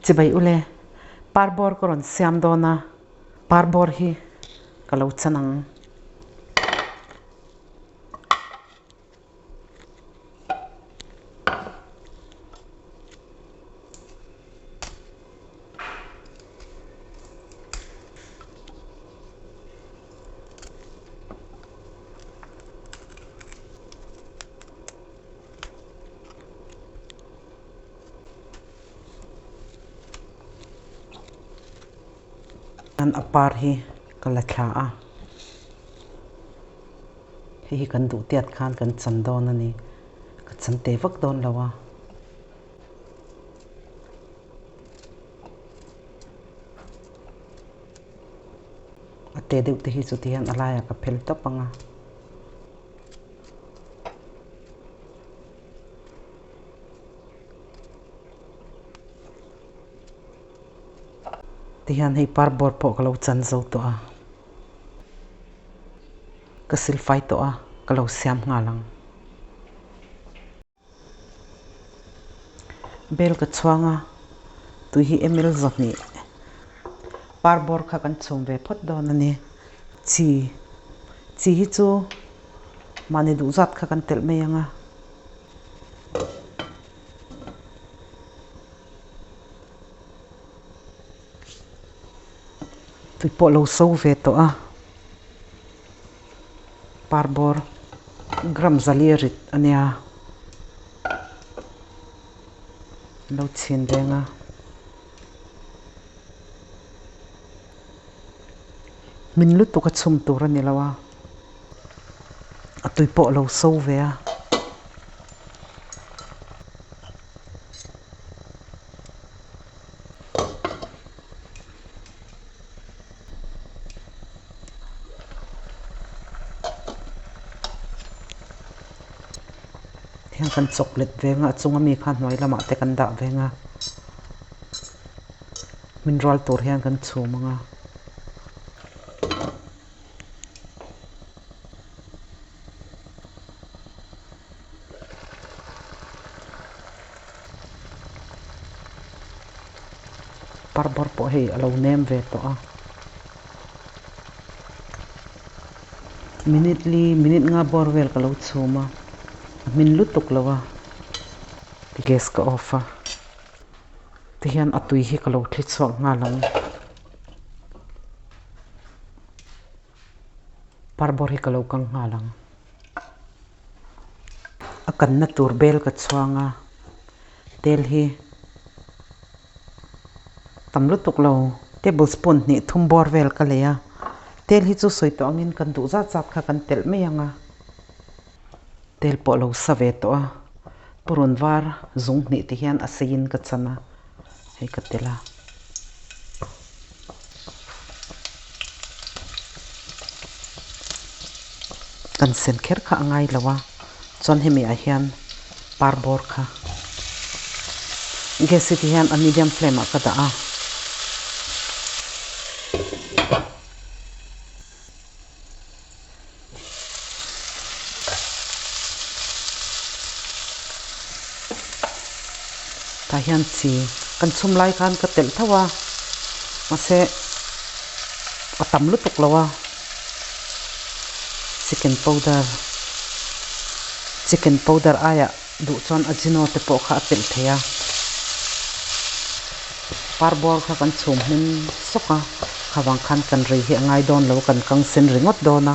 Chibai ule, parbawr ka rawn siam dawn a, parbawr hi ka lo chan ang. A par hi ka la thla a, hei hi kan duh tiat khan kan chan dawn a ni, ka chan te vak dawn lo a. A te deuh te hi chuti hian a laiah ka phel tawp ang a. Tihian hei parbawr pawh ka lo chan zo tawh a, ka silfai tawh a, ka lo siam nghal ang. Bel ka chhuang a, tui hi ml 200 parbawr kha kan chhum ve phawt dawn a ni. Chi, chi hi chu mahni duh zat kha kan telh mai ang a. Tui pawh lo so ve tawh a, parbawr gram zali rit a nia, lo chhin reng a. Hmin lutuk a chhum tur a ni lo a, a tui pawh a lo so ve a. Tihian kan chawk let ve ang a, a chunga mi kha hnuai lamah te kan dah ve ang a. Hmin rual tur hian kan chhum ang a. Parbawr pawh hei a lo nem ve tawh a. Minute li minute nga bawr vel ka lo chhum a, a hmin lutuk lo a. Gas ka off a. Tihian a tui hi ka lo thli chhuak nghal ang. Parbawr hi ka lo kang nghal ang. A kanna tur bel ka chhuang a, tel hi tam lutuk lo tablespoon hnih thum bawr vel ka lei a, tel hi chu sawi tawh angin kan duh zat zat kha kan telh mai ang a, tel pawh a lo sa ve tawh a, purun var zung hnih ti hian a seiin ka chan a, hei ka telh a. Kan sen kher kha a ngai lo a, chuan hemi ah hian par bawr kha gas hi ti hian a medium flame ah ka dah a. Tah hian chi kan chhum lai khan ka telh tho a mahse a tam lutuk lo a chicken powder chicken powder aiah duh chuan ajino te pawh kha a telh thei a parbawr kha kan chhum hmin sawk a khavang khan kan rei hi a ngai dawn lo kan kang sen ringawt dawn a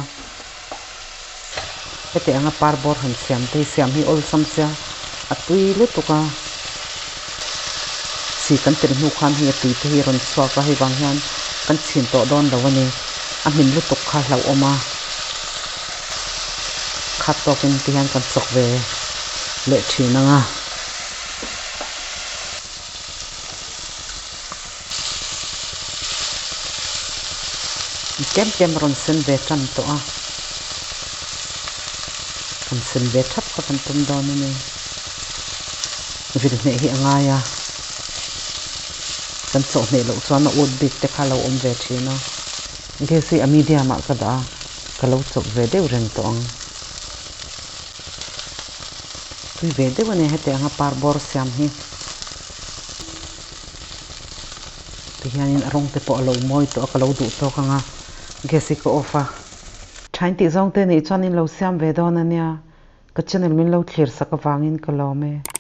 heti anga parbawr han siam te hi siam hi awlsam sia a tui lutuk a chi kan telh hnu khan hei a tui te hi a rawn chhuak a hei vang hian kan chhin tawh dawn lo a ni a hmin lutuk kha hlauhawm a. Khat tawkin ti hian kan chawk ve leh thin ang a. Tlem tlem a rawn sen ve tan tawh a, kan sen ve thap kha kan tum dawn a ni. Vil hneh hi a ngai a, kan chawh hneh loh chuan a ut bik te kha a lo awm ve thin a. Gas hi a medium ah ka dah a. Ka lo chawp ve deuh reng tawh ang. Tui ve deuh a nia heti anga par bawr siam hi. Tihianin a rawng te pawh a lo mawi tawh a ka lo duh tawk ang a gas hi ka off a. Thain tih zawng te nih chuan in lo siam ve dawn a nia. Ka channel min lo thlir sak avangin ka lawm e.